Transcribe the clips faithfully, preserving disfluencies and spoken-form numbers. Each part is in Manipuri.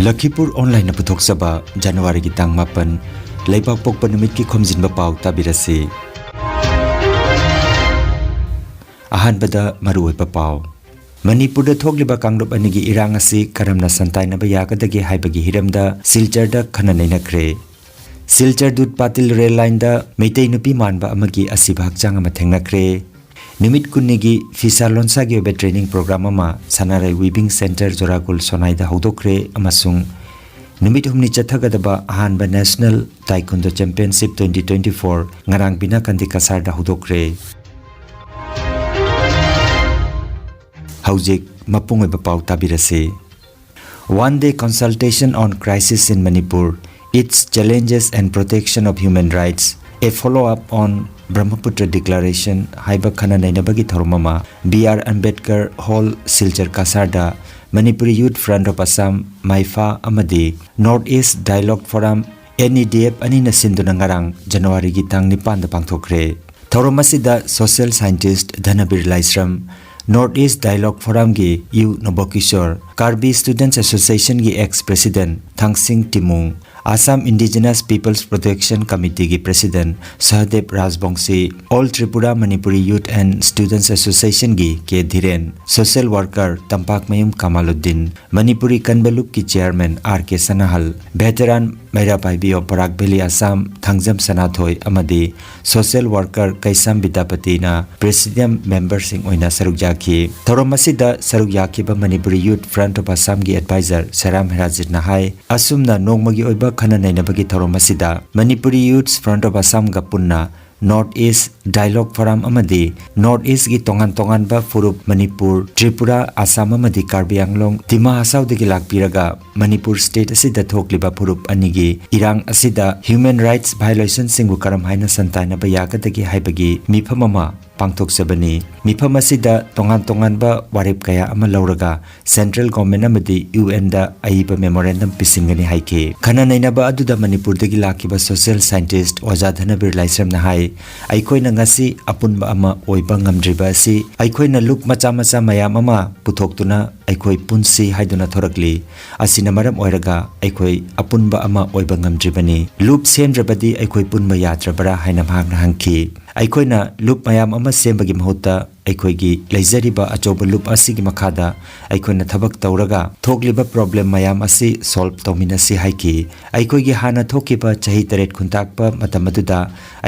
ꯂꯈꯤꯄꯨꯔ ꯑꯣꯟꯂꯥꯏꯟꯅ ꯄꯨꯊꯣꯛꯆꯕ ꯖꯅꯋꯥꯔꯤꯒꯤ ꯇꯥꯡ ꯃꯥꯄꯟ, ꯂꯩꯕꯥꯛ ꯄꯣꯛꯄ ꯅꯨꯃꯤꯠꯀꯤ ꯈꯣꯝꯖꯤꯟꯕ ꯄꯥꯎ ꯇꯥꯕꯤꯔꯁꯤ꯫ ꯑꯍꯥꯟꯕꯗ ꯃꯔꯨꯑꯣꯏꯕ ꯄꯥꯎ꯫ ꯃꯅꯤꯄꯨꯔꯗ ꯊꯣꯛꯂꯤꯕ ꯀꯥꯡꯂꯨꯞ ꯑꯅꯤꯒꯤ ꯏꯔꯥꯡ ꯑꯁꯤ ꯀꯔꯝꯅ ꯁꯟꯇꯥꯏꯅꯕ ꯌꯥꯒꯗꯒꯦ ꯍꯥꯏꯕꯒꯤ ꯍꯤꯔꯝꯗ ꯁꯤꯜꯆꯔꯗ ꯈꯟꯅ ꯅꯩꯅꯈ꯭ꯔꯦ꯫ ꯁꯤꯜꯆꯔ ꯗꯨꯠ ꯄꯥꯇꯤꯜ ꯔꯦꯜ ꯂꯥꯏꯟꯗ ꯃꯩꯇꯩ ꯅꯨꯄꯤ ꯃꯥꯟꯕ ꯑꯃꯒꯤ ꯑꯁꯤꯕ ꯍꯛꯆꯥꯡ ꯑꯃ ꯊꯦꯡꯅꯈ꯭ꯔꯦ꯫ ꯅꯨꯃꯤꯠ ꯀꯨꯟꯅꯤꯒꯤ ꯐꯤꯁꯥ ꯂꯣꯟꯁꯥꯒꯤ ꯑꯣꯏꯕ ꯇ꯭ꯔꯦꯅꯤꯡ ꯄ꯭ꯔꯣꯒ꯭ꯔꯥꯝ ꯑꯃ ꯁꯅꯥꯔꯩ ꯋꯤꯕꯤꯡ ꯁꯦꯟꯇꯔ ꯖꯣꯔꯥꯒꯨꯜ ꯁꯣꯅꯥꯏꯗ ꯍꯧꯗꯣꯛꯈ꯭ꯔꯦ ꯑꯃꯁꯨꯡ ꯅꯨꯃꯤꯠ ꯍꯨꯝꯅꯤ ꯆꯠꯊꯒꯗꯕ ꯑꯍꯥꯟꯕ national taekwondo championship twenty twenty four ꯉꯔꯥꯡ ꯕꯤꯅꯥꯀꯟꯗꯤ ꯀꯁꯥꯔꯗ ꯍꯧꯗꯣꯛꯈ꯭ꯔꯦ꯫ ꯍꯧꯖꯤꯛ ꯃꯄꯨꯡ ꯑꯣꯏꯕ ꯄꯥꯎ ꯇꯥꯕꯤꯔꯁꯤ꯫ One day consultation on crisis in Manipur, its challenges and protection of human rights, a follow-up on Brahmaputra Declaration ꯍꯥꯏꯕ ꯈꯟꯅ ꯅꯩꯅꯕꯒꯤ ꯊꯧꯔꯝ ꯑꯃ B R Ambedkar hall, Silchar ꯀꯁꯥꯔꯗ Manipuri Youth Front of Assam, ꯃꯥꯏꯐꯥ, ꯑꯃꯗꯤ North East Dialogue Forum, N E D F, ꯑꯅꯤꯅ ꯁꯤꯟꯗꯨꯅ ꯉꯔꯥꯡ ꯖꯅꯋꯥꯔꯤꯒꯤ ꯇꯥꯡ ꯅꯤꯄꯥꯟꯗ ꯄꯥꯡꯊꯣꯛꯈ꯭ꯔꯦ꯫ ꯊꯧꯔꯝ ꯑꯁꯤꯗ social scientist Dhanabir Laishram, North East Dialogue Forumꯒꯤ ꯌꯨ ꯅꯣꯕꯀꯤꯁꯣꯔ, Karbi Students Associationꯒꯤ ex president Thangsing Timung, Assam Indigenous Peoples Protection Committeeꯒꯤ president Sahadeb Rajbongshi, All Tripura Manipuri Youth and Students Associationꯒꯤ K Dhiren, social worker Tampakmayum Kamaluddin, Manipuri ꯀꯟꯕ ꯂꯨꯞꯀꯤ chairman R K Sanahal, veteran Meira ꯄꯥꯏꯕꯤꯌꯣ ꯕꯔꯥꯛ ꯚꯦꯂꯤ ꯑꯁꯥꯝ ꯊꯥꯡꯖꯝ ꯁꯅꯥꯊꯣꯏ ꯑꯃꯗꯤ social worker ꯀꯩꯁꯥꯝ ꯕꯤꯗ꯭ꯌꯥꯄꯇꯤꯅ presidium memberꯁꯤꯡ ꯑꯣꯏꯅ ꯁꯔꯨꯛ ꯌꯥꯈꯤ꯫ ꯊꯧꯔꯝ ꯑꯁꯤꯗ ꯁꯔꯨꯛ ꯌꯥꯈꯤꯕ Manipuri Youth Front of Assam ꯒꯤ advisor ꯁꯦꯔꯥꯝ ꯍꯦꯔꯥꯖꯤꯠꯅ ꯍꯥꯏ, ꯑꯁꯨꯝꯅ ꯅꯣꯡꯃꯒꯤ ꯑꯣꯏꯕ ꯈꯟꯅ ꯅꯩꯅꯕꯒꯤ ꯊꯧꯔꯝ ꯑꯁꯤꯗ Manipuri Youth Front of Assam ꯒ ꯄꯨꯟꯅ North East Dialogue Forum ꯑꯃꯗꯤ North East ꯀꯤ ꯇꯣꯉꯥꯟ ꯇꯣꯉꯥꯟꯕ ꯐꯨꯔꯨꯞ ꯃꯅꯤꯄꯨꯔ, ꯇ꯭ꯔꯤꯄꯨꯔꯥ, ꯑꯁꯥꯝ ꯑꯃꯗꯤ ꯀꯥꯔꯕꯤ ꯑꯪꯂꯣꯡ, ꯗꯤꯃꯥ ꯍꯁꯥꯎꯗꯒꯤ ꯂꯥꯛꯄꯤꯔꯒ ꯃꯅꯤꯄꯨꯔ state ꯑꯁꯤꯗ ꯊꯣꯛꯂꯤꯕ ꯐꯨꯔꯨꯞ ꯑꯅꯤꯒꯤ ꯏꯔꯥꯡ ꯑꯁꯤꯗ human rights violationꯁꯤꯡꯕꯨ ꯀꯔꯝ ꯍꯥꯏꯅ ꯁꯟꯇꯥꯏꯅꯕ ꯌꯥꯒꯗꯒꯦ ꯍꯥꯏꯕꯒꯤ ꯃꯤꯐꯝ ꯑꯃ ꯄꯥꯡꯊꯣꯛꯆꯕꯅꯤ꯫ ꯃꯤꯐꯝ ꯑꯁꯤꯗ ꯇꯣꯉꯥꯟ ꯇꯣꯉꯥꯟꯕ ꯋꯥꯔꯦꯞ ꯀꯌꯥ ꯑꯃ ꯂꯧꯔꯒ central government ꯑꯃꯗꯤ U N ꯗ ꯑꯏꯕ memorandum ꯄꯤꯁꯤꯟꯒꯅꯤ ꯍꯥꯏꯈꯤ꯫ ꯈꯟꯅ ꯅꯩꯅꯕ ꯑꯗꯨꯗ ꯃꯅꯤꯄꯨꯔꯗꯒꯤ ꯂꯥꯛꯈꯤꯕ social scientist ꯑꯣꯖꯥ ꯙꯅꯕꯤꯔ ꯂꯥꯏꯁ꯭ꯔꯝꯅ ꯍꯥꯏ, ꯑꯩꯈꯣꯏꯅ ꯉꯁꯤ ꯑꯄꯨꯟꯕ ꯑꯃ ꯑꯣꯏꯕ ꯉꯝꯗ꯭ꯔꯤꯕ ꯑꯁꯤ ꯑꯩꯈꯣꯏꯅ ꯂꯨꯞ ꯃꯆꯥ ꯃꯆꯥ ꯃꯌꯥꯝ ꯑꯃ ꯄꯨꯊꯣꯛꯇꯨꯅ ꯑꯩꯈꯣꯏ ꯄꯨꯟꯁꯤ ꯍꯥꯏꯗꯨꯅ ꯊꯣꯔꯛꯂꯤ꯫ ꯑꯁꯤꯅ ꯃꯔꯝ ꯑꯣꯏꯔꯒ ꯑꯩꯈꯣꯏ ꯑꯄꯨꯟꯕ ꯑꯃ ꯑꯣꯏꯕ ꯉꯝꯗ꯭ꯔꯤꯕꯅꯤ꯫ ꯂꯨꯞ ꯁꯦꯝꯗ꯭ꯔꯕꯗꯤ ꯑꯩꯈꯣꯏ ꯄꯨꯟꯕ ꯌꯥꯗ꯭ꯔꯕ꯭ꯔꯥ ꯍꯥꯏꯅ ꯃꯍꯥꯛꯅ ꯍꯪꯈꯤ꯫ ꯑꯩꯈꯣꯏꯅ ꯂꯨꯞ ꯃꯌꯥꯝ ꯑꯃ ꯁꯦꯝꯕꯒꯤ ꯃꯍꯨꯠꯇ ꯑꯩꯈꯣꯏꯒꯤ ꯂꯩꯖꯔꯤꯕ ꯑꯆꯧꯕ ꯂꯨꯞ ꯑꯁꯤꯒꯤ ꯃꯈꯥꯗ ꯑꯩꯈꯣꯏꯅ ꯊꯕꯛ ꯇꯧꯔꯒ ꯊꯣꯛꯂꯤꯕ ꯄ꯭ꯔꯣꯕ꯭ꯂꯦꯝ ꯃꯌꯥꯝ ꯑꯁꯤ ꯁꯣꯜꯕ ꯇꯧꯃꯤꯟꯅꯁꯤ ꯍꯥꯏꯈꯤ꯫ ꯑꯩꯈꯣꯏꯒꯤ ꯍꯥꯟꯅ ꯊꯣꯛꯈꯤꯕ ꯆꯍꯤ ꯇꯔꯦꯠ ꯈꯨꯟꯇꯥꯛꯄ ꯃꯇꯝ ꯑꯗꯨꯗ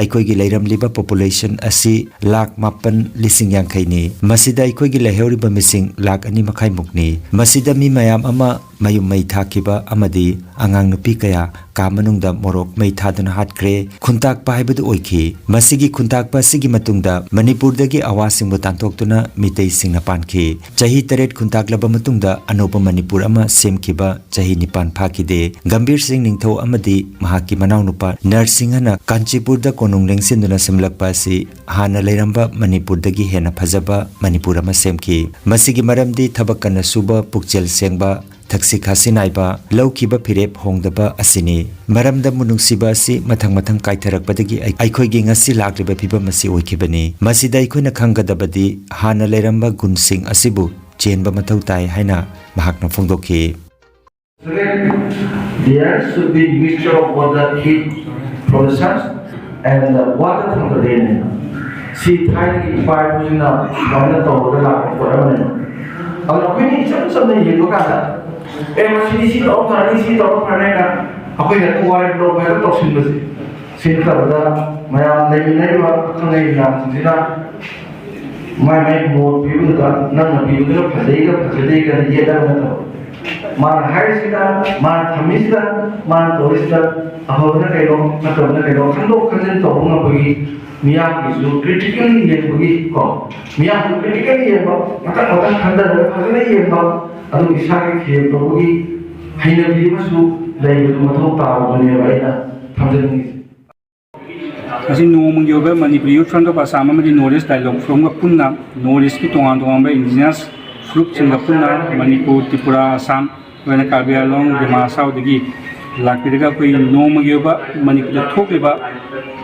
ꯑꯩꯈꯣꯏꯒꯤ ꯂꯩꯔꯝꯂꯤꯕ ꯄꯣꯄꯨꯂꯦꯁꯟ ꯑꯁꯤ ꯂꯥꯈ ꯃꯥꯄꯟ ꯂꯤꯁꯤꯡ ꯌꯥꯡꯈꯩꯅꯤ꯫ ꯃꯁꯤꯗ ꯑꯩꯈꯣꯏꯒꯤ ꯂꯩꯍꯧꯔꯤꯕ ꯃꯤꯁꯤꯡ ꯂꯥꯈ ꯑꯅꯤ ꯃꯈꯥꯏꯃꯨꯛꯅꯤ꯫ ꯃꯁꯤꯗ ꯃꯤ ꯃꯌꯥꯝ ꯑꯃ ꯃꯌꯨꯝ ꯃꯩ ꯊꯥꯈꯤꯕ ꯑꯃꯗꯤ ꯑꯉꯥꯡ ꯅꯨꯄꯤ ꯀꯌꯥ ꯀꯥ ꯃꯅꯨꯡꯗ ꯃꯣꯔꯣꯛ ꯃꯩ ꯊꯥꯗꯨꯅ ꯍꯥꯠꯈ꯭ꯔꯦ꯫ ꯈꯨꯟꯇꯥꯛꯄ ꯍꯥꯏꯕꯗꯨ ꯑꯣꯏꯈꯤ꯫ ꯃꯁꯤꯒꯤ ꯈꯨꯟꯇꯥꯛꯄ ꯑꯁꯤꯒꯤ ꯃꯇꯨꯡꯗ ꯃꯅꯤꯄꯨꯔꯗꯒꯤ ꯑꯋꯥꯁꯤꯡꯕꯨ ꯇꯥꯟꯊꯣꯛꯇꯨꯅ ꯃꯤꯇꯩꯁꯤꯡꯅ ꯄꯥꯟꯈꯤ꯫ ꯆꯍꯤ ꯇꯔꯦꯠ ꯈꯨꯟꯇꯥꯛꯂꯕ ꯃꯇꯨꯡꯗ ꯑꯅꯧꯕ ꯃꯅꯤꯄꯨꯔ ꯑꯃ ꯁꯦꯝꯈꯤꯕ ꯆꯍꯤ ꯅꯤꯄꯥꯟ ꯐꯥꯈꯤꯗꯦ꯫ ꯒꯝꯚꯤꯔ ꯁꯤꯡ ꯅꯤꯡꯊꯧ ꯑꯃꯗꯤ ꯃꯍꯥꯛꯀꯤ ꯃꯅꯥꯎꯅꯨꯄꯥ ꯅꯔꯁꯤꯡꯍꯅ ꯀꯥꯟꯆꯤꯄꯨꯔꯗ ꯀꯣꯅꯨꯡ ꯂꯦꯡꯁꯤꯟꯗꯨꯅ ꯁꯦꯝꯂꯛꯄ ꯑꯁꯤ ꯍꯥꯟꯅ ꯂꯩꯔꯝꯕ ꯃꯅꯤꯄꯨꯔꯗꯒꯤ ꯍꯦꯟꯅ ꯐꯖꯕ ꯃꯅꯤꯄꯨꯔ ꯑꯃ ꯁꯦꯝꯈꯤ꯫ ꯃꯁꯤꯒꯤ ꯃꯔꯝꯗꯤ ꯊꯕꯛ ꯀꯟꯅ ꯁꯨꯕ, ꯄꯨꯛꯆꯦꯜ ꯁꯦꯡꯕ, ꯊꯛꯁꯤ ꯈꯥꯁꯤ ꯅꯥꯏꯕ, ꯂꯧꯈꯤꯕ ꯐꯤꯔꯦꯞ ꯍꯣꯡꯗꯕ ꯑꯁꯤꯅꯤ꯫ ꯃꯔꯝꯗꯝꯕꯨ ꯅꯨꯡꯁꯤꯕ ꯑꯁꯤ ꯃꯊꯪ ꯃꯊꯪ ꯀꯥꯏꯊꯔꯛꯄꯗꯒꯤ ꯑꯩ-, ꯑꯩꯈꯣꯏꯒꯤ ꯉꯁꯤ ꯂꯥꯛꯂꯤꯕ ꯐꯤꯕꯝ ꯑꯁꯤ ꯑꯣꯏꯈꯤꯕꯅꯤ꯫ ꯃꯁꯤꯗ ꯑꯩꯈꯣꯏꯅ ꯈꯪꯒꯗꯕꯗꯤ ꯍꯥꯟꯅ ꯂꯩꯔꯝꯕ ꯒꯨꯟꯁꯤꯡ ꯑꯁꯤꯕꯨ ꯆꯦꯟꯕ ꯃꯊꯧ ꯇꯥꯏ ꯍꯥꯏꯅ ꯃꯍꯥꯛꯅ ꯐꯣꯡꯗꯣꯛꯈꯤ꯫ There should be mixture of water, heat from the sun and the water from the rain. ꯁꯤ ꯊꯥꯏꯅꯒꯤ ꯏꯄꯥ ꯏꯄꯨꯁꯤꯡꯅ ꯁꯨꯃꯥꯏꯅ ꯇꯧꯔꯒ ꯂꯥꯛꯄ ꯄꯣꯠ ꯑꯃꯅꯦꯕ꯫ ꯑꯗꯣ ꯑꯩꯈꯣꯏꯅ ꯏꯆꯝ ꯆꯝꯅ ꯌꯦꯡꯕ ꯀꯥꯟꯗ, "ꯑꯦ, ꯃꯁꯤꯗꯤ ꯁꯤ ꯇꯧꯔ ꯐꯔꯅꯤ, ꯁꯤ ꯇꯧꯔ ꯐꯔꯅꯤ" ꯍꯥꯏꯅ ꯑꯩꯈꯣꯏ ꯍꯦꯛꯇ ꯋꯥꯔꯦꯞ ꯂꯧꯕ ꯍꯦꯛꯇ ꯇꯧꯁꯤꯟꯕꯁꯦ꯫ ꯁꯤ ꯅꯠꯇꯕꯗ ꯃꯌꯥꯝ ꯂꯩꯃꯤꯟꯅꯔꯤꯕ ꯑꯈꯪ ꯑꯍꯩ ꯃꯌꯥꯝꯁꯤꯡꯁꯤꯅ ꯃꯥꯏ ꯃꯥꯏ ꯃꯣꯠ ꯄꯤꯕꯗꯨꯗ ꯅꯪꯅ ꯄꯤꯕꯗꯨꯅ ꯐꯖꯩꯒ ꯐꯖꯗꯦꯒꯅ ꯌꯦꯠꯅꯕ ꯅꯠꯇꯕ, ꯃꯥꯅ ꯍꯥꯏꯔꯤꯁꯤꯗ, ꯃꯥꯅ ꯊꯝꯃꯤꯁꯤꯗ, ꯃꯥꯅ ꯇꯧꯔꯤꯁꯤꯗ ꯑꯐꯕꯅ ꯀꯩꯅꯣ, ꯐꯠꯇꯕꯅ ꯀꯩꯅꯣ ꯈꯟꯗꯣꯛ ꯈꯟꯖꯤꯟ ꯇꯧꯕ ꯉꯝꯕꯒꯤ, ꯃꯤꯌꯥꯝꯒꯤꯁꯨ critically ꯌꯦꯡꯕꯒꯤ ꯀꯣ, ꯃꯤꯌꯥꯝꯁꯨ critically ꯌꯦꯡꯕ, ꯃꯊꯪ ꯃꯊꯪ ꯈꯟꯊꯔꯒ ꯐꯖꯅ ꯌꯦꯡꯕ, ꯑꯗꯨꯒ ꯏꯁꯥꯒꯤ ꯈꯦꯞ ꯇꯧꯕꯒꯤ ꯍꯩꯅꯕꯤ ꯑꯃꯁꯨ ꯂꯩꯕꯗꯨ ꯃꯊꯧ ꯇꯥꯕꯗꯨꯅꯦꯕ ꯑꯩꯅ ꯊꯝꯖꯅꯤꯡꯉꯤꯁꯦ꯫ ꯉꯁꯤ ꯅꯣꯡꯃꯒꯤ ꯑꯣꯏꯕ Manipuri Youth Front of Assam ꯑꯃꯗꯤ North East Dialogue Forumꯒ ꯄꯨꯟꯅ North Eastꯀꯤ ꯇꯣꯉꯥꯟ ꯇꯣꯉꯥꯟꯕ indigenous ꯐꯨꯔꯨꯞꯁꯤꯡꯒ ꯄꯨꯟꯅ ꯃꯅꯤꯄꯨꯔ, ꯇ꯭ꯔꯤꯄꯨꯔꯥ, ꯑꯁꯥꯝ, ꯂꯣꯏꯅ ꯀꯥꯔꯕꯤ ꯑꯥꯡꯂꯣꯡ, ꯗꯤꯃꯥ ꯍꯁꯥꯎꯗꯒꯤ ꯂꯥꯛꯄꯤꯔꯒ ꯑꯩꯈꯣꯏ ꯅꯣꯡꯃꯒꯤ ꯑꯣꯏꯕ ꯃꯅꯤꯄꯨꯔꯗ ꯊꯣꯛꯂꯤꯕ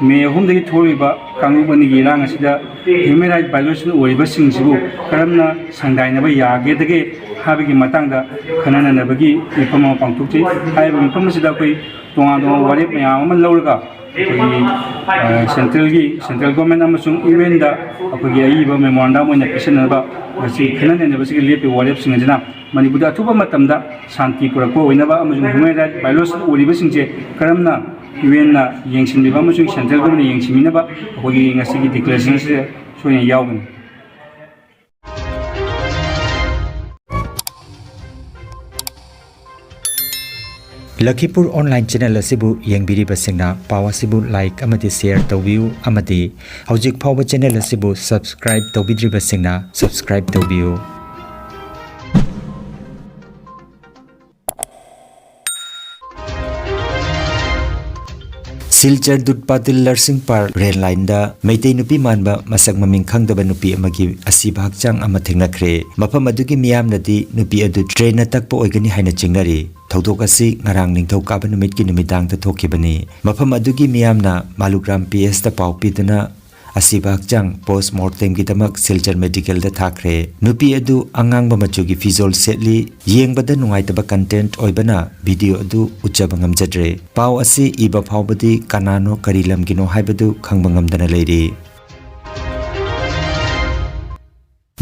ꯃꯦ ꯑꯍꯨꯝꯗꯒꯤ ꯊꯣꯛꯂꯤꯕ ꯀꯥꯡꯂꯨꯞ ꯑꯅꯤꯒꯤ ꯏꯔꯥꯡ ꯑꯁꯤꯗ human right violation ꯑꯣꯏꯔꯤꯕꯁꯤꯡꯁꯤꯕꯨ ꯀꯔꯝꯅ ꯁꯪꯗꯥꯏꯅꯕ ꯌꯥꯒꯗꯒꯦ ꯍꯥꯏꯕꯒꯤ ꯃꯇꯥꯡꯗ ꯈꯟꯅ ꯅꯩꯅꯕꯒꯤ ꯃꯤꯐꯝ ꯑꯃ ꯄꯥꯡꯊꯣꯛꯆꯩ꯫ ꯍꯥꯏꯔꯤꯕ ꯃꯤꯐꯝ ꯑꯁꯤꯗ ꯑꯩꯈꯣꯏ ꯇꯣꯉꯥꯟ ꯇꯣꯉꯥꯟꯕ ꯋꯥꯔꯦꯞ ꯃꯌꯥꯝ ꯑꯃ ꯂꯧꯔꯒ ꯑꯩꯈꯣꯏꯒꯤ, ꯑ, central ꯒꯤ, central government ꯑꯃꯁꯨꯡ U N ꯗ ꯑꯩꯈꯣꯏꯒꯤ ꯑꯏꯕ memorandum ꯑꯣꯏꯅ ꯄꯤꯁꯤꯟꯅꯕ ꯉꯁꯤ ꯈꯟꯅ ꯅꯩꯅꯕꯁꯤꯒꯤ ꯂꯦꯞꯄꯤꯕ ꯋꯥꯔꯦꯞꯁꯤꯡ ꯑꯁꯤꯅ ꯃꯅꯤꯄꯨꯔꯗ ꯑꯊꯨꯕ ꯃꯇꯝꯗ ꯁꯥꯟꯇꯤ ꯄꯨꯔꯛꯄ ꯑꯣꯏꯅꯕ ꯑꯃꯁꯨꯡ human right violation ꯑꯣꯏꯔꯤꯕꯁꯤꯡꯁꯦ ꯀꯔꯝꯅ U N ꯅ ꯌꯦꯡꯁꯤꯟꯕꯤꯕ ꯑꯃꯁꯨꯡ central government ꯅ ꯌꯦꯡꯁꯤꯟꯕꯤꯅꯕ ꯑꯩꯈꯣꯏꯒꯤ ꯉꯁꯤꯒꯤ declaration ꯑꯁꯤꯗ ꯁꯣꯏꯗꯅ ꯌꯥꯎꯒꯅꯤ꯫ ꯂꯈꯤꯄꯨꯔ online channel ꯑꯁꯤꯕꯨ ꯌꯦꯡꯕꯤꯔꯤꯕꯁꯤꯡꯅ ꯄꯥꯎ ꯑꯁꯤꯕꯨ like ꯑꯃꯗꯤ share ꯇꯧꯕꯤꯌꯨ ꯑꯃꯗꯤ ꯍꯧꯖꯤꯛ ꯐꯥꯎꯕ channel ꯑꯁꯤꯕꯨ subscribe ꯇꯧꯕꯤꯗ꯭ꯔꯤꯕꯁꯤꯡꯅ subscribe ꯇꯧꯕꯤꯌꯨ꯫ ꯁꯤꯜꯆꯔ ꯗꯨꯠ ꯄꯥꯇꯤꯜ ꯂꯔꯁꯤꯡꯄꯥꯔ rail line ꯗ ꯃꯩꯇꯩ ꯅꯨꯄꯤ ꯃꯥꯟꯕ ꯃꯁꯛ ꯃꯃꯤꯡ ꯈꯪꯗꯕ ꯅꯨꯄꯤ ꯑꯃꯒꯤ ꯑꯁꯤꯕ ꯍꯛꯆꯥꯡ ꯑꯃ ꯊꯦꯡꯅꯈ꯭ꯔꯦ꯫ ꯃꯐꯝ ꯑꯗꯨꯒꯤ ꯃꯤꯌꯥꯝꯅꯗꯤ ꯅꯨꯄꯤ ꯑꯗꯨ train ꯅ ꯇꯛꯄ ꯑꯣꯏꯒꯅꯤ ꯍꯥꯏꯅ ꯆꯤꯡꯅꯔꯤ꯫ ꯊꯧꯗꯣꯛ ꯑꯁꯤ ꯉꯔꯥꯡ ꯅꯤꯡꯊꯧꯀꯥꯕ ꯅꯨꯃꯤꯠꯀꯤ ꯅꯨꯃꯤꯗꯥꯡꯗ ꯊꯣꯛꯈꯤꯕꯅꯤ꯫ ꯃꯐꯝ ꯑꯗꯨꯒꯤ ꯃꯤꯌꯥꯝꯅ ꯃꯥꯂꯨꯒ꯭ꯔꯥꯝ P S ꯇ ꯄꯥꯎ ꯄꯤꯗꯨꯅ ꯑꯁꯤꯕ ꯍꯛꯆꯥꯡ post mortem ꯒꯤꯗꯃꯛ ꯁꯤꯜꯆꯔ medical ꯗ ꯊꯥꯈ꯭ꯔꯦ꯫ ꯅꯨꯄꯤ ꯑꯗꯨ ꯑꯉꯥꯡꯕ ꯃꯆꯨꯒꯤ ꯐꯤꯖꯣꯜ ꯁꯦꯠꯂꯤ꯫ ꯌꯦꯡꯕꯗ ꯅꯨꯡꯉꯥꯏꯇꯕ content ꯑꯣꯏꯕꯅ video ꯑꯗꯨ ꯎꯠꯆꯕ ꯉꯝꯖꯗ꯭ꯔꯦ꯫ ꯄꯥꯎ ꯑꯁꯤ ꯏꯕ ꯐꯥꯎꯕꯗꯤ ꯀꯅꯥꯅꯣ, ꯀꯔꯤ ꯂꯝꯒꯤꯅꯣ ꯍꯥꯏꯕꯗꯨ ꯈꯪꯕ ꯉꯝꯗꯅ ꯂꯩꯔꯤ꯫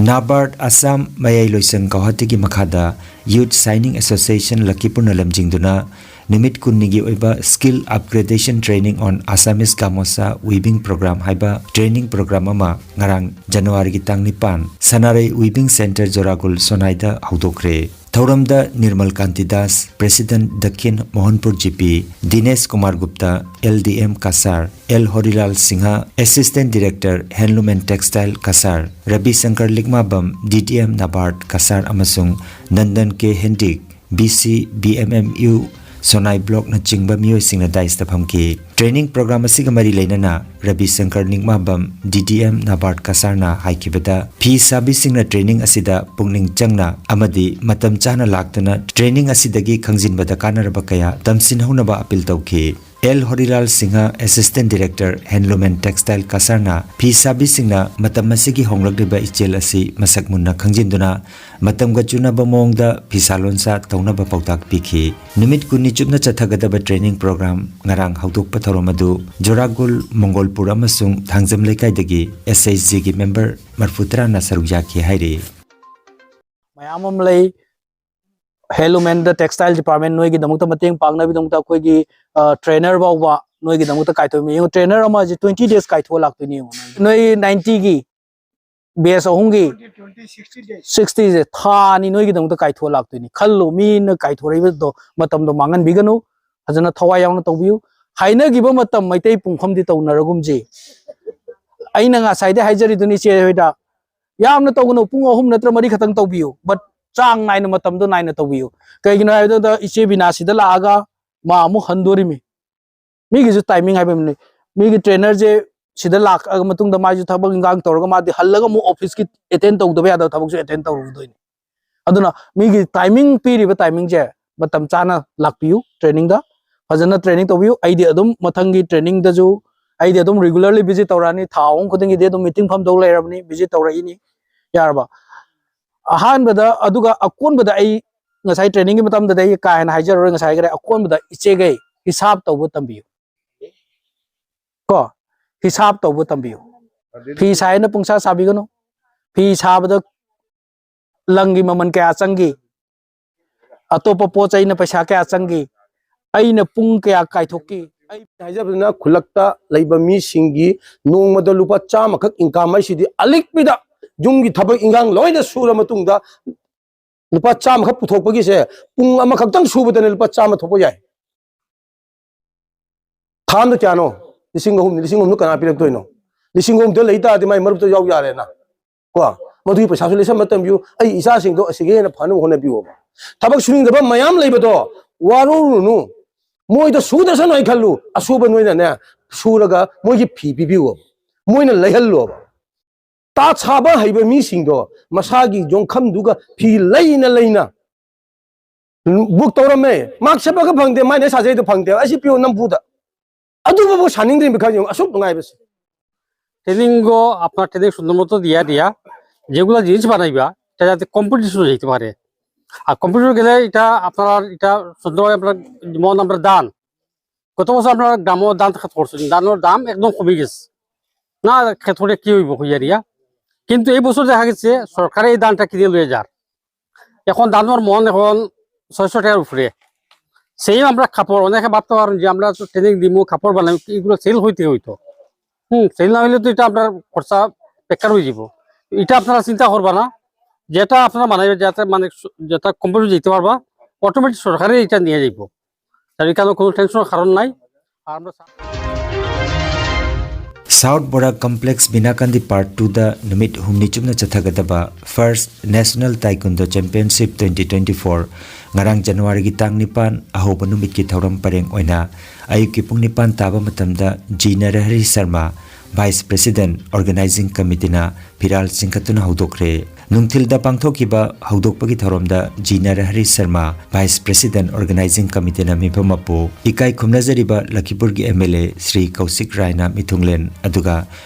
NABARD ꯑꯁꯥꯝ ꯃꯌꯥꯏ ꯂꯣꯏꯁꯪ ꯒꯧꯍꯥꯇꯤꯒꯤ ꯃꯈꯥꯗ Youth Signing Association ꯂꯈꯤꯄꯨꯔꯅ ꯂꯝꯖꯤꯡꯗꯨꯅ ꯅꯨꯃꯤꯠ ꯀꯨꯟꯅꯤꯒꯤ ꯑꯣꯏꯕ Skill Upgradation Training on Assamese Gamosa Weaving Program ꯍꯥꯏꯕ training program ꯑꯃ ꯉꯔꯥꯡ ꯖꯅꯋꯥꯔꯤꯒꯤ ꯇꯥꯡ ꯅꯤꯄꯥꯟ ꯁꯅꯥꯔꯩ Weaving Centre ꯖꯣꯔꯥꯒꯨꯜ ꯁꯣꯅꯥꯏꯗ ꯍꯧꯗꯣꯛꯈ꯭ꯔꯦ꯫ ꯊꯧꯔꯝꯗ Nirmal ꯀꯥꯟꯇꯤ Das, President ꯗꯈꯤꯟ ꯃꯣꯍꯟꯄꯨꯔ G P, Dinesh Kumar Gupta, L D M Cachar, L ꯍꯣꯔꯤꯂꯥꯜ Singh, Assistant Director Handloom and Textile Cachar, Ravi Shankar ꯂꯤꯛꯃꯥꯕꯝ, D D M NABARD Cachar ꯑꯃꯁꯨꯡ ꯅꯟꯗꯟ ꯀꯦ ꯍꯦꯟꯗꯤꯛ, B C, B M M U, ꯁꯣꯅꯥꯏ block ꯅꯆꯤꯡꯕ ꯃꯤꯑꯣꯏꯁꯤꯡꯅ dais ꯇ ꯐꯝꯈꯤ꯫ Training program ꯑꯁꯤꯒ ꯃꯔꯤ ꯂꯩꯅꯅ Ravi Shankar ꯅꯤꯛꯃꯥꯕꯝ, D D M NABARD ꯀꯁꯥꯔꯅ ꯍꯥꯏꯈꯤꯕꯗ, ꯐꯤ ꯁꯥꯕꯤꯁꯤꯡꯅ training ꯑꯁꯤꯗ ꯄꯨꯛꯅꯤꯡ ꯆꯪꯅ ꯑꯃꯗꯤ ꯃꯇꯝ ꯆꯥꯅ ꯂꯥꯛꯇꯨꯅ training ꯑꯁꯤꯗꯒꯤ ꯈꯪꯖꯤꯟꯕꯗ ꯀꯥꯟꯅꯔꯕ ꯀꯌꯥ ꯇꯝꯁꯤꯟꯍꯧꯅꯕ appeal ꯇꯧꯈꯤ꯫ L Horilal Singh, Assistant Director, Handloom and Textile ꯀꯁꯥꯔꯅ ꯐꯤ ꯁꯥꯕꯤꯁꯤꯡꯅ ꯃꯇꯝ ꯑꯁꯤꯒꯤ ꯍꯣꯡꯂꯛꯂꯤꯕ ꯏꯆꯦꯜ ꯑꯁꯤ ꯃꯁꯛ ꯃꯨꯟꯅ ꯈꯪꯖꯤꯟꯗꯨꯅ ꯃꯇꯝꯒ ꯆꯨꯅꯕ ꯃꯑꯣꯡꯗ ꯐꯤꯁꯥ ꯂꯣꯟꯁꯥ ꯇꯧꯅꯕ ꯄꯥꯎꯇꯥꯛ ꯄꯤꯈꯤ꯫ ꯅꯨꯃꯤꯠ ꯀꯨꯟꯅꯤ ꯆꯨꯞꯅ ꯆꯠꯊꯒꯗꯕ training program ꯉꯔꯥꯡ ꯍꯧꯗꯣꯛꯄ ꯊꯧꯔꯝ ꯑꯗꯨ ꯖꯣꯔꯥꯒꯨꯜ, ꯃꯣꯡꯒꯣꯜꯄꯨꯔ ꯑꯃꯁꯨꯡ ꯊꯥꯡꯖꯝ ꯂꯩꯀꯥꯏꯗꯒꯤ ꯑꯦꯁ ꯑꯩꯆ ꯖꯤꯒꯤ member ꯃꯔꯐꯨ ꯇꯔꯥꯅ ꯁꯔꯨꯛ ꯌꯥꯈꯤ ꯍꯥꯏꯔꯤ꯫ ꯃꯌꯥꯝ ꯑꯃ ꯂꯩ꯫ Handloom and Textile Department ꯅꯣꯏꯒꯤꯗꯃꯛꯇ ꯃꯇꯦꯡ ꯄꯥꯡꯅꯕꯒꯤꯗꯃꯛꯇ ꯑꯩꯈꯣꯏꯒꯤ trainer ꯐꯥꯎꯕ ꯅꯣꯏꯒꯤꯗꯃꯛꯇ ꯀꯥꯏꯊꯣꯛꯏ꯫ ꯌꯦꯡꯉꯨ, trainer ꯑꯃꯁꯦ twenty days ꯀꯥꯏꯊꯣꯛꯑ ꯂꯥꯛꯇꯣꯏꯅꯤ꯫ ꯌꯦꯡꯉꯨ, ꯅꯣꯏ ninetyꯒꯤ batch ꯑꯍꯨꯝꯒꯤ sixtyꯁꯦ ꯊꯥ ꯑꯅꯤ ꯅꯣꯏꯒꯤꯗꯃꯛꯇ ꯀꯥꯏꯊꯣꯛꯑ ꯂꯥꯛꯇꯣꯏꯅꯤ꯫ ꯈꯜꯂꯨ, ꯃꯤꯅ ꯀꯥꯏꯊꯣꯔꯛꯏꯕꯗꯣ ꯃꯇꯝꯗꯣ ꯃꯥꯡꯍꯟꯕꯤꯒꯅꯨ꯫ ꯐꯖꯅ ꯊꯋꯥꯏ ꯌꯥꯎꯅ ꯇꯧꯕꯤꯌꯨ꯫ ꯍꯥꯏꯅꯈꯤꯕ ꯃꯇꯝ ꯃꯩꯇꯩ ꯄꯨꯡꯐꯝꯗꯤ ꯇꯧꯅꯔꯒꯨꯝꯁꯤ꯫ ꯑꯩꯅ ꯉꯁꯥꯏꯗꯩ ꯍꯥꯏꯖꯔꯤꯗꯨꯅꯤ ꯏꯆꯦ ꯍꯣꯏꯗ, ꯌꯥꯝꯅ ꯇꯧꯒꯅꯨ, ꯄꯨꯡ ꯑꯍꯨꯝ ꯅꯠꯇ꯭ꯔ ꯃꯔꯤ ꯈꯛꯇꯪ ꯇꯧꯕꯤꯌꯨ, but ꯆꯥꯡ ꯅꯥꯏꯅ, ꯃꯇꯝꯗꯣ ꯅꯥꯏꯅ ꯇꯧꯕꯤꯌꯨ꯫ ꯀꯩꯒꯤꯅꯣ ꯍꯥꯏꯕꯗ ꯏꯆꯦ ꯕꯤꯅꯥ ꯁꯤꯗ ꯂꯥꯛꯑꯒ ꯃꯥ ꯑꯃꯨꯛ ꯍꯟꯗꯣꯔꯤꯃꯤ꯫ ꯃꯤꯒꯤꯁꯨ timing ꯍꯥꯏꯕ ꯑꯃꯅꯤ꯫ ꯃꯤꯒꯤ trainerꯁꯦ ꯁꯤꯗ ꯂꯥꯛꯑ ꯃꯇꯨꯡꯗ ꯃꯥꯏꯁꯨ ꯊꯕꯛ ꯏꯟꯈꯥꯡ ꯇꯧꯔꯒ ꯃꯥꯗꯤ ꯍꯜꯂꯒ ꯑꯃꯨꯛ officeꯀꯤ attend ꯇꯧꯗꯕ ꯌꯥꯗꯕ ꯊꯕꯛꯁꯨ attend ꯇꯧꯔꯨꯗꯣꯏꯅꯤ꯫ ꯑꯗꯨꯅ ꯃꯤꯒꯤ timing, ꯄꯤꯔꯤꯕ timingꯁꯦ ꯃꯇꯝ ꯆꯥꯅ ꯂꯥꯛꯄꯤꯌꯨ trainingꯗ, ꯐꯖꯅ training ꯇꯧꯕꯤꯌꯨ꯫ ꯑꯩꯗꯤ ꯑꯗꯨꯝ ꯃꯊꯪꯒꯤ trainingꯗꯁꯨ ꯑꯩꯗꯤ ꯑꯗꯨꯝ regularly visit ꯇꯧꯔꯛꯑꯅꯤ꯫ ꯊꯥ ꯑꯍꯨꯝ ꯈꯨꯗꯤꯡꯒꯤꯗꯤ ꯑꯗꯨꯝ meeting ꯐꯝꯗꯧ ꯂꯩꯔꯕꯅꯤ, visit ꯇꯧꯔꯛꯏꯅꯤ꯫ ꯌꯥꯔꯕ? ꯑꯍꯥꯟꯕꯗ, ꯑꯗꯨꯒ ꯑꯀꯣꯟꯕꯗ ꯑꯩ ꯉꯁꯥꯏ trainingꯒꯤ ꯃꯇꯝꯗꯗꯤ ꯑꯩ ꯀꯥ ꯍꯦꯟꯅ ꯍꯥꯏꯖꯔꯔꯣꯏ, ꯉꯁꯥꯏ ꯍꯥꯏꯈꯔꯦ꯫ ꯑꯀꯣꯟꯕꯗ ꯏꯆꯦꯈꯩ ꯍꯤꯁꯥꯞ ꯇꯧꯕ ꯇꯝꯕꯤꯌꯨ꯫ ꯀꯣ, ꯍꯤꯁꯥꯞ ꯇꯧꯕ ꯇꯝꯕꯤꯌꯨ꯫ ꯐꯤ ꯁꯥꯏꯅ ꯄꯨꯡꯁꯥ ꯁꯥꯕꯤꯒꯅꯨ꯫ ꯐꯤ ꯁꯥꯕꯗ ꯂꯪꯒꯤ ꯃꯃꯜ ꯀꯌꯥ ꯆꯪꯈꯤ, ꯑꯇꯣꯞꯄ ꯄꯣꯠ ꯆꯩꯅ ꯄꯩꯁꯥ ꯀꯌꯥ ꯆꯪꯈꯤ, ꯑꯩꯅ ꯄꯨꯡ ꯀꯌꯥ ꯀꯥꯏꯊꯣꯛꯈꯤ꯫ ꯑꯩ ꯍꯥꯏꯖꯕꯗꯨꯅ ꯈꯨꯜꯂꯛꯇ ꯂꯩꯕ ꯃꯤꯁꯤꯡꯒꯤ ꯅꯣꯡꯃꯗ ꯂꯨꯄꯥ ꯆꯥꯝꯃꯈꯛ income ꯍꯥꯏꯁꯤꯗꯤ ꯑꯂꯤꯛꯄꯤꯗ ꯌꯨꯝꯒꯤ ꯊꯕꯛ ꯏꯟꯈꯥꯡ ꯂꯣꯏꯅ ꯁꯨꯔ ꯃꯇꯨꯡꯗ ꯂꯨꯄꯥ ꯆꯥꯝꯃꯈꯛ ꯄꯨꯊꯣꯛꯄꯒꯤꯁꯦ ꯄꯨꯡ ꯑꯃꯈꯛꯇꯪ ꯁꯨꯕꯗꯅ ꯂꯨꯄꯥ ꯆꯥꯝꯃ ꯊꯣꯛꯄ ꯌꯥꯏ꯫ ꯊꯥ ꯑꯃꯗ ꯀꯌꯥꯅꯣ? ꯂꯤꯁꯤꯡ ꯑꯍꯨꯝꯅꯤ꯫ ꯂꯤꯁꯤꯡ ꯑꯍꯨꯝꯗꯣ ꯀꯅꯥ ꯄꯤꯔꯛꯇꯣꯏꯅꯣ? ꯂꯤꯁꯤꯡ ꯑꯍꯨꯝꯗꯣ ꯂꯩ ꯇꯥꯔꯗꯤ ꯃꯥꯏ ꯃꯔꯨꯞꯇ ꯌꯥꯎ ꯌꯥꯔꯦꯅ꯫ ꯀꯣ, ꯃꯗꯨꯒꯤ ꯄꯩꯁꯥꯁꯨ ꯂꯩꯁꯟꯕ ꯇꯝꯕꯤꯌꯨ꯫ ꯑꯩ ꯏꯆꯥꯁꯤꯡꯗꯣ ꯑꯁꯤꯒꯤ ꯍꯦꯟꯅ ꯐꯅꯕ ꯍꯣꯠꯅꯕꯤꯌꯣꯕ꯫ ꯊꯕꯛ ꯁꯨꯅꯤꯡꯗꯕ ꯃꯌꯥꯝ ꯂꯩꯕꯗꯣ ꯋꯥꯔꯧꯔꯨꯅꯨ꯫ ꯃꯣꯏꯗ ꯁꯨꯗ꯭ꯔꯁꯅꯨ ꯍꯥꯏ ꯈꯜꯂꯨ꯫ ꯑꯁꯨꯕ ꯅꯣꯏꯅꯅꯦ ꯁꯨꯔꯒ ꯃꯣꯏꯒꯤ ꯐꯤ ꯄꯤꯕꯤꯌꯣꯕ, ꯃꯣꯏꯅ ꯂꯩꯍꯜꯂꯣꯕ꯫ ꯇꯥꯠ ꯁꯥꯕ ꯍꯩꯕ ꯃꯤꯁꯤꯡꯗꯣ ꯃꯁꯥꯒꯤ ꯌꯣꯡꯈꯝꯗꯨꯒ ꯐꯤ ꯂꯩꯅ ꯂꯩꯅ book ꯇꯧꯔꯝꯃꯦ꯫ ꯃꯥꯛ ꯁꯦꯠꯄꯒ ꯐꯪꯗꯦ, ꯃꯥꯏꯅ ꯁꯥꯖꯩꯗꯣ ꯐꯪꯗꯦ, ꯑꯁꯤ ꯄꯤꯌꯣ ꯅꯝꯐꯨꯗ꯫ ꯑꯗꯨꯕꯨ ꯁꯥꯅꯤꯡꯗ꯭ꯔꯤꯕ ꯈꯔ ꯌꯦꯡꯉꯨ, ꯑꯁꯨꯛ ꯅꯨꯡꯉꯥꯏꯕꯁꯦ꯫ ট্রেনিংও আপনার ট্রেনিং সুন্দর মতো দিয়া দিয়া যেগুলা জিনিস বানাইবা, এটা যাতে কম্পিটিশনে যেতে পারে। আর কম্পিটিশনে গেলে এটা আপনার, এটা সুন্দরভাবে আপনার, যেমন আমরা ধান, গত বছর আপনার গ্রামও ধান খেত করছেন, ধানের দাম একদম কমে গেছে। না খেত করে কি হইব কইয়া দিয়া? কিন্তু এই বছর দেখা গেছে সরকারে এই ধানটা কিনে লয়ে যার। এখন ধানের মন এখন ছয়শো টাকার উপরে। সেই আমরা কাপড়, অনেকে ভাবতে পারেন যে আমরা তো ট্রেনিং দিমু, কাপড় বানাই, এগুলো সেল হইতে হইতো। হুম, সেল না হইলে তো এটা আপনার খরচা বেকার হয়ে যাব। এটা আপনারা চিন্তা করবা না, যেটা আপনারা বানাইবে, যাতে মানে যেটা কম্পিটিশন জিততে পারবা, অটোমেটিক সরকারে এটা নিয়ে যাইব। তার এখানে কোনো টেনশনের কারণ নাই। আর আমরা South Borak Complex Binakandi Part two da numit humni chumna chathagadaba First National Taekwondo Championship twenty twenty-four ngarang January gi tang nipan ahoba numit ki thauram pareng oina ayuki pung nipan taba matamda G Narahari Sharma, Vice President, Organizing Committee na phiral singkatuna haudokre. Nungthilda pangthokhiba haudokpagi thauramda G Narahari Sharma, Vice President, Organizing Committee na mipamapu, ikai khumnajariba Lakhipur gi M L A Shri Kausik Rai na mithunglen, aduga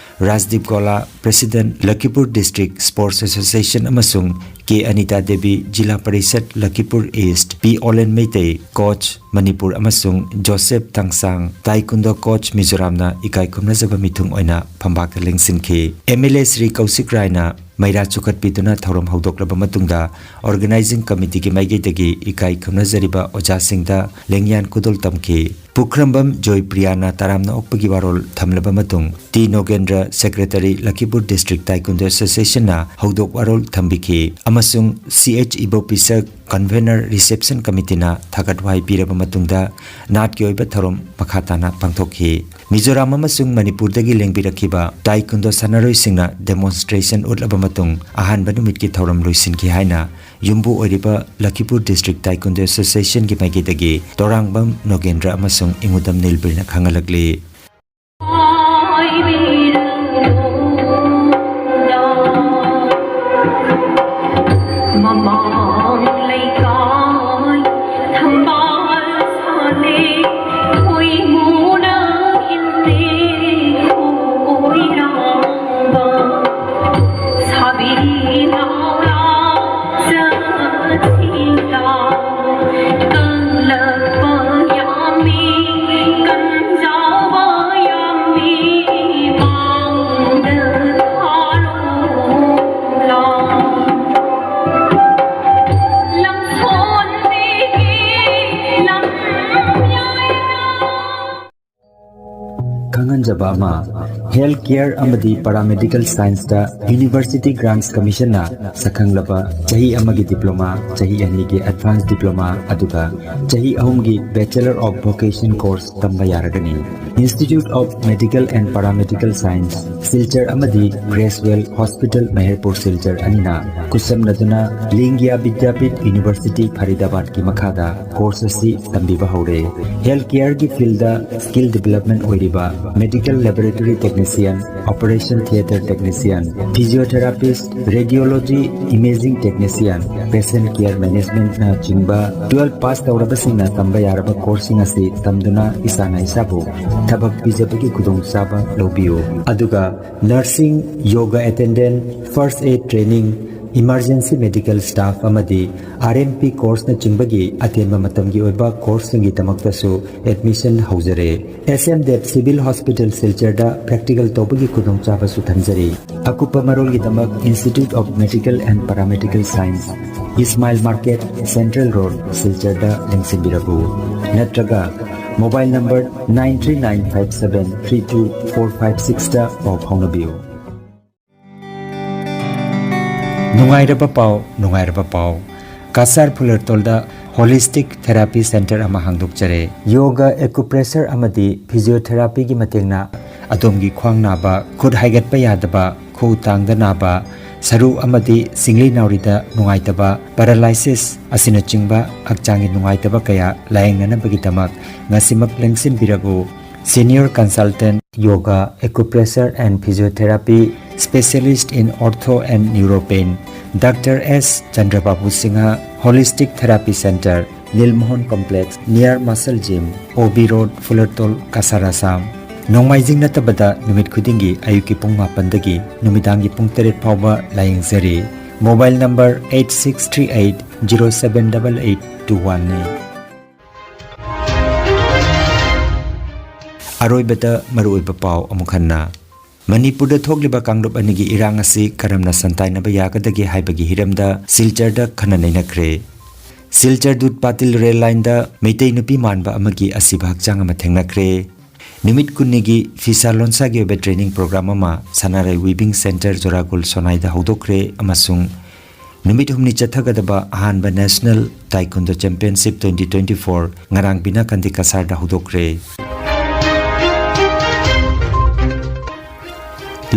Rajdeep Gola, President, Lakhipur District Sports Association amasung K Anita Devi, Jila Parishad, Lakhipur East, P Olen Meitei, Coach, Manipur amasung Joseph Tangsang, Taekwondo Coach Mizoram na ikai khumnajaba mithung oina phambakta lengsinkhi. M L A Shri Kausik Rai na maira chukhatpiduna thauram haudoklaba matungda Organizing Committee gi maigeidagi ikai khumnajariba ojasingda lengyan kudol tamkhi. Pukhrambam Joy Priya na taramna okpagi warol thamlaba matung T Nogendra, Secretary, Lakhipur District Taekwondo Association na haudok warol thambikhi. Amasung C H Ibopisak, Convener, Reception Committee na thagat wahai piraba matungda natki oiba thauram makhatana pangthokhi. Mizoram amasung Manipur dagi lengbirakhiba Taekwondo sanaroisingna demonstration utlaba matung ahanba numit ki thauram loisinki haina yumbu oiriba Lakhipur District Taekwondo Association gi maigeidagi Torangbam Nogendra amasung Ingudam Nilbirna khangalakli. ꯑꯃ, ꯍꯦꯜꯊ ꯀꯦꯌꯔ ꯑꯃꯗꯤ ꯄꯥꯔꯥꯃꯦꯗꯤꯀꯦꯜ ꯁꯥꯏꯟꯁꯇ ꯌꯨꯅꯤꯚꯔꯁꯤꯇꯤ ꯒ꯭ꯔꯥꯟꯠꯁ ꯀꯃꯤꯁꯟꯅ ꯁꯛꯈꯪꯂꯕ ꯆꯍꯤ ꯑꯃꯒꯤ ꯗꯤꯄ꯭ꯂꯣꯃꯥ, ꯆꯍꯤ ꯑꯅꯤꯒꯤ ꯑꯦꯗꯚꯥꯟꯁ ꯗꯤꯄ꯭ꯂꯣꯃꯥ, ꯑꯗꯨꯒ ꯆꯍꯤ ꯑꯍꯨꯝꯒꯤ Bachelor of Vocation course ꯇꯝꯕ ꯌꯥꯔꯒꯅꯤ꯫ Institute of Medical and Paramedical Science, Silchar ꯑꯃꯗꯤ ꯒ꯭ꯔꯦꯁꯋꯦꯜ ꯍꯣꯁꯄꯤꯇꯥꯜ, ꯃꯦꯍꯔꯄꯨꯔ, ꯁꯤꯜꯆꯔ ꯑꯅꯤꯅ ꯈꯨꯠꯁꯝꯅꯗꯨꯅ ꯂꯤꯡꯒ꯭ꯌꯥ ꯕꯤꯗ꯭ꯌꯥꯄꯤꯊ ꯌꯨꯅꯤꯚꯔꯁꯤꯇꯤ ꯐꯔꯤꯗꯥꯕꯥꯗꯀꯤ ꯃꯈꯥꯗ ꯀꯣꯔꯁ ꯑꯁꯤ ꯇꯝꯕꯤꯕ ꯍꯧꯔꯦ꯫ ꯍꯦꯜꯊ ꯀꯦꯌꯔꯒꯤ ꯐꯤꯜꯗ ꯁ꯭ꯀꯤꯜ ꯗꯤꯕꯦꯂꯞꯃꯦꯟ ꯑꯣꯏꯔꯤꯕ medical laboratory technician, operation theatre technician, physiotherapist, radiology, imaging technician, patient care ꯃꯦꯅꯦꯖꯃꯦꯟꯠꯅꯆꯤꯡꯕ ꯇꯨꯋꯦꯜꯐ ꯄꯥꯁ ꯇꯧꯔꯕꯁꯤꯡꯅ ꯇꯝꯕ ꯌꯥꯔꯕ ꯀꯣꯔꯁꯁꯤꯡ ꯑꯁꯤ ꯇꯝꯗꯨꯅ ꯏꯁꯥꯅ ꯏꯁꯥꯕꯨ ꯊꯕꯛ ꯄꯤꯖꯕꯒꯤ ꯈꯨꯗꯣꯡꯆꯥꯕ ꯂꯧꯕꯤꯌꯨ꯫ ꯑꯗꯨꯒ nursing, yoga attendant, first aid training, emergency medical staff ꯑꯃꯗꯤ ꯑꯥꯔ ꯑꯦꯝ ꯄꯤ ꯀꯣꯔꯁꯅꯆꯤꯡꯕꯒꯤ ꯑꯇꯦꯟꯕ ꯃꯇꯝꯒꯤ ꯑꯣꯏꯕ ꯀꯣꯔꯁꯁꯤꯡꯒꯤ ꯗꯃꯛꯇꯁꯨ ꯑꯦꯗꯃꯤꯁꯟ ꯍꯧꯖꯔꯦ꯫ S M Dev civil hospital, ꯁꯤꯜꯆꯔꯗ ꯄ꯭ꯔꯦꯛꯇꯤꯀꯦꯜ ꯇꯧꯕꯒꯤ ꯈꯨꯗꯣꯡꯆꯥꯕꯁꯨ ꯊꯝꯖꯔꯤ꯫ ꯑꯀꯨꯞꯄ ꯃꯔꯣꯜꯒꯤꯗꯃꯛ Institute of Medical and Paramedical Science, Ismail market, central road, ꯁꯤꯜꯆꯔꯗ ꯂꯦꯡꯁꯤꯟꯕꯤꯔꯛꯎ꯫ ꯅꯠꯇ꯭ꯔꯒ mobile number nine three nine five seven three two four five sixꯇ ꯄꯥꯎ ꯐꯥꯎꯅꯕꯤꯌꯨ꯫ ꯅꯨꯡꯉꯥꯏꯔꯕ ꯄꯥꯎ, ꯅꯨꯡꯉꯥꯏꯔꯕ ꯄꯥꯎ꯫ ꯀꯁꯥꯔ ꯐꯨꯂꯔꯇꯣꯜꯗ ꯍꯣꯂꯤꯁꯇꯤꯛ ꯊꯦꯔꯥꯄꯤ ꯁꯦꯟꯇꯔ ꯑꯃ ꯍꯥꯡꯗꯣꯛꯆꯔꯦ꯫ ꯌꯣꯒ, ꯑꯦꯀꯨꯄ꯭ꯔꯦꯁꯔ ꯑꯃꯗꯤ ꯐꯤꯖꯤꯌꯣꯊꯦꯔꯥꯄꯤꯒꯤ ꯃꯇꯦꯡꯅ ꯑꯗꯣꯝꯒꯤ ꯈ꯭ꯋꯥꯡ ꯅꯥꯕ, ꯈꯨꯠ ꯍꯥꯏꯒꯠꯄ ꯌꯥꯗꯕ, ꯈꯨꯎ ꯇꯥꯡꯗ ꯅꯥꯕ, ꯁꯔꯨ ꯑꯃꯗꯤ ꯁꯤꯡꯂꯤ ꯅꯥꯎꯔꯤꯗ ꯅꯨꯡꯉꯥꯏꯇꯕ, ꯄꯦꯔꯥꯂꯥꯏꯁꯤꯁ ꯑꯁꯤꯅꯆꯤꯡꯕ ꯍꯛꯆꯥꯡꯒꯤ ꯅꯨꯡꯉꯥꯏꯇꯕ ꯀꯌꯥ ꯂꯥꯌꯦꯡꯅꯅꯕꯒꯤꯗꯃꯛ ꯉꯁꯤꯃꯛ ꯂꯦꯡꯁꯤꯟꯕꯤꯔꯛꯎ꯫ Senior Consultant Yoga, Acupressure and Physiotherapy, Specialist in Ortho and Neuropain, Doctor S Chandrababu Singha, Holistic Therapy Center, Nilmohan Complex, near Muscle Gym, O B Road, Fulertol, Kasar, Assam. ꯅꯣꯡꯃꯥꯏꯖꯤꯡ ꯅꯠꯇꯕꯗ ꯅꯨꯃꯤꯠ ꯈꯨꯗꯤꯡꯒꯤ ꯑꯌꯨꯛꯀꯤ ꯄꯨꯡ ꯃꯥꯄꯟꯗꯒꯤ ꯅꯨꯃꯤꯗꯥꯡꯒꯤ ꯄꯨꯡ ꯇꯔꯦꯠ ꯐꯥꯎꯕ ꯂꯥꯌꯦꯡꯖꯔꯤ꯫ Mobile number eight six three eight zero seven double eight two one ꯅꯤ꯫ ꯑꯔꯣꯏꯕꯗ ꯃꯔꯨꯑꯣꯏꯕ ꯄꯥꯎ ꯑꯃꯨꯛ ꯍꯟꯅ꯫ ꯃꯅꯤꯄꯨꯔꯗ ꯊꯣꯛꯂꯤꯕ ꯀꯥꯡꯂꯨꯞ ꯑꯅꯤꯒꯤ ꯏꯔꯥꯡ ꯑꯁꯤ ꯀꯔꯝꯅ ꯁꯟꯇꯥꯏꯅꯕ ꯌꯥꯒꯗꯒꯦ ꯍꯥꯏꯕꯒꯤ ꯍꯤꯔꯝꯗ ꯁꯤꯜꯆꯔꯗ ꯈꯟꯅ ꯅꯩꯅꯈ꯭ꯔꯦ꯫ ꯁꯤꯜꯆꯔ ꯗꯨꯠ ꯄꯥꯇꯤꯜ ꯔꯦꯜ ꯂꯥꯏꯟꯗ ꯃꯩꯇꯩ ꯅꯨꯄꯤ ꯃꯥꯟꯕ ꯑꯃꯒꯤ ꯑꯁꯤꯕ ꯍꯛꯆꯥꯡ ꯑꯃ ꯊꯦꯡꯅꯈ꯭ꯔꯦ꯫ ꯅꯨꯃꯤꯠ ꯀꯨꯟꯅꯤꯒꯤ ꯐꯤꯁꯥ ꯂꯣꯟꯁꯥꯒꯤ ꯑꯣꯏꯕ training program ꯑꯃ ꯁꯅꯥꯔꯩ Weaving Centre ꯖꯣꯔꯥꯒꯨꯜ ꯁꯣꯅꯥꯏꯗ ꯍꯧꯗꯣꯛꯈ꯭ꯔꯦ ꯑꯃꯁꯨꯡ ꯅꯨꯃꯤꯠ ꯍꯨꯝꯅꯤ ꯆꯠꯊꯒꯗꯕ ꯑꯍꯥꯟꯕ National Taekwondo Championship twenty twenty-four ꯉꯔꯥꯡ ꯕꯤꯅꯥ ꯀꯟꯗꯤ ꯀꯁꯥꯔꯗ ꯍꯧꯗꯣꯛꯈ꯭ꯔꯦ꯫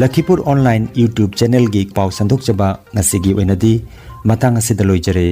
ꯂꯈꯤꯄꯨꯔ online YouTube channelꯒꯤ ꯄꯥꯎ ꯁꯟꯗꯣꯛꯆꯕ ꯉꯁꯤꯒꯤ ꯑꯣꯏꯅꯗꯤ ꯃꯇꯥꯡ ꯑꯁꯤꯗ ꯂꯣꯏꯖꯔꯦ꯫